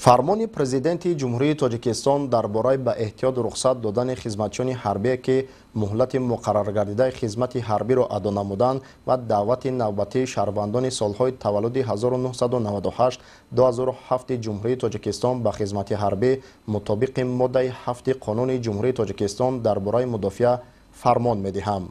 Фармони Президенти Ҷумҳурии Тоҷикистон дар бораи ба эҳтиёт рухсат додани хизматчиёни ҳарбие, ки муҳлати муқарраргардидаи хизмати ҳарбиро адо намуданд, ва даъвати навбатии шаҳрвандони солҳои таваллуди 1998-2007 Ҷумҳурии Тоҷикистон ба хизмати ҳарбӣ мутобиқи моддаи 7 Қонуни Ҷумҳурии Тоҷикистон дар бораи мудофиа фармон медиҳам.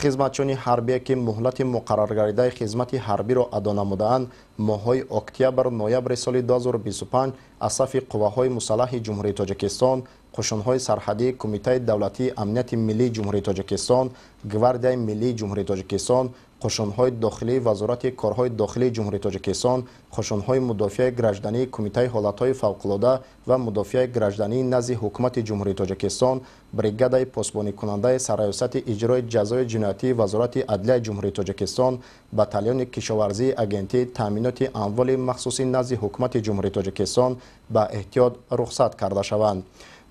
Хизматчиёни ҳарбие, ки муҳлати муқарраргардидаи хизмати ҳарбиро адо намудаанд, моҳҳои октябр-ноябри соли 2025 аз сафи Қувваҳои мусаллаҳи Ҷумҳурии Тоҷикистон, Қушунҳои сарҳадии Кумитаи давлатии амнияти миллии Ҷумҳурии Тоҷикистон, Гвардияи миллии Ҷумҳурии Тоҷикистон, Қушунҳои дохилии Вазорати корҳои дохилии Ҷумҳурии Тоҷикистон, Қушунҳои мудофиаи граждании Кумитаи ҳолатҳои фавқулода ва мудофиаи граждании назди Ҳукумати Ҷумҳурии Тоҷикистон, бригадаи посбоникунандаи Сарраёсати иҷрои ҷазои ҷиноятии Вазорати адлияи Ҷумҳурии Тоҷикистон, батальони кишоварзии Агентии таъминоти амволи махсуси назди Ҳукумати Ҷумҳурии Тоҷикистон ба эҳтиёт рухсат карда шаванд.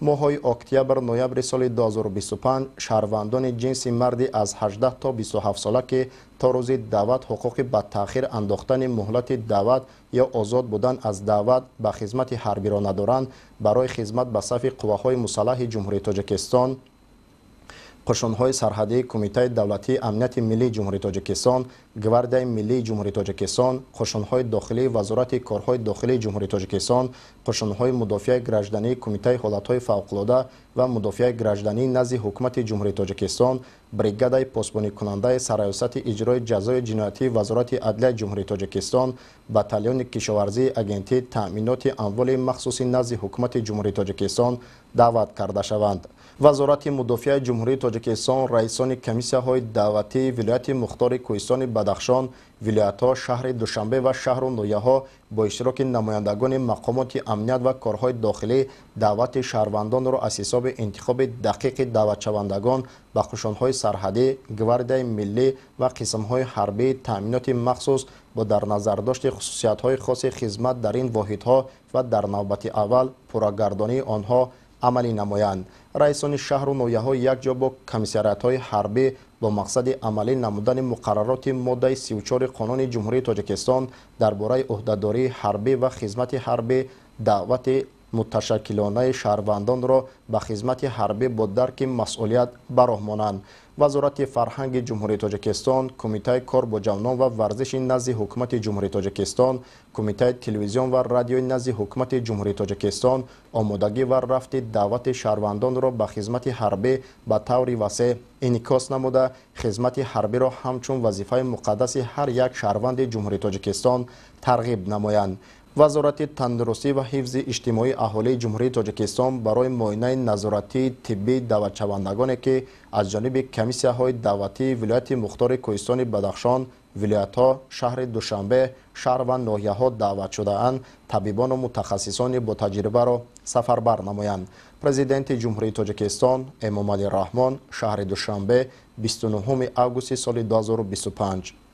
Моҳҳои октябр-ноябри соли 2025 шаҳрвандони ҷинси марди аз 18 то 27 сола, ки то рӯзи даъват ҳуқуқи ба таъхир андохтани муҳлати даъват ё озод будан аз даъват ба хизмати ҳарбиро надоранд, барои хизмат ба сафи Қувваҳои мусаллаҳи Ҷумҳурии Тоҷикистон, Қушунҳои сарҳадии Кумитаи давлатии амнияти миллии Ҷумҳурии Тоҷикистон, Гвардияи миллии Ҷумҳурии Тоҷикистон, Қушунҳои дохилии Вазорати корҳои дохилии Ҷумҳурии Тоҷикистон, Қушунҳои мудофиаи граждании Кумитаи ҳолатҳои фавқулода ва мудофиаи граждании назди Ҳукумати Ҷумҳурии Тоҷикистон, бригадаи посбоникунандаи Сарраёсати иҷрои ҷазои ҷиноятии Вазорати адлияи Ҷумҳурии Тоҷикистон, батальони кишоварзии Агентии таъминоти амволи махсуси назди Ҳукумати Ҷумҳурии Тоҷикистон даъват карда шаванд. Вазорати мудофиаи Ҷумҳурии Тоҷикистон раисони комиссияҳои даъватии вилояти мухтори Кӯҳистони Бадахшон, вилоятҳо, шаҳри Душанбе ва шаҳру ноҳияҳо бо иштироки намояндагони мақомоти амният ва корҳои дохилӣ даъвати шаҳрвандонро аз ҳисоби интихоби дақиқи даъватшавандагон ба қушунҳои сарҳадӣ, Гвардияи миллӣ ва қисмҳои ҳарбии таъминоти махсус бо дар назардошти хусусиятҳои хоси хизмат дар ин воҳидҳо ва дар навбати аввал пуррагардонии онҳо амалӣ намоянд. Раисони шаҳру ноҳияҳо якҷо бо комиссариатҳои ҳарбӣ бо мақсади амалӣ намудани муқаррароти моддаи 34 Қонуни Ҷумҳурии Тоҷикистон дар бораи ӯҳдадории ҳарбӣ ва хизмати ҳарбӣ даъвати муташаккилонаи шаҳрвандонро ба хизмати ҳарбӣ бо дарки масъулият ба роҳ монанд. Вазорати фарҳанги Ҷумҳурии Тоҷикистон, Кумитаи кор бо ҷавонон ва варзиши назди Ҳукумати Ҷумҳурии Тоҷикистон, Кумитаи телевизион ва радиои назди Ҳукумати Ҷумҳурии Тоҷикистон омодагӣ ва рафти даъвати шаҳрвандонро ба хизмати ҳарбӣ ба таври васеъ инъикос намуда, хизмати ҳарбиро ҳамчун вазифаи муқаддаси ҳар як шаҳрванди Ҷумҳурии Тоҷикистон тарғиб намоянд. Вазорати тандурустӣ ва ҳифзи иҷтимоии аҳолии Ҷумҳурии Тоҷикистон барои муоинаи назоратии тиббии даъватшавандагоне, ки аз ҷониби комиссияҳои даъватии вилояти мухтори Кӯҳистони Бадахшон, вилоятҳо, шаҳри Душанбе, шаҳр ва ноҳияҳо даъват шудаанд, табибону мутахассисони ботаҷрибаро сафарбар намоянд. Президенти Ҷумҳурии Тоҷикистон Эмомалӣ Раҳмон, шаҳри Душанбе, 29 августи соли 2025.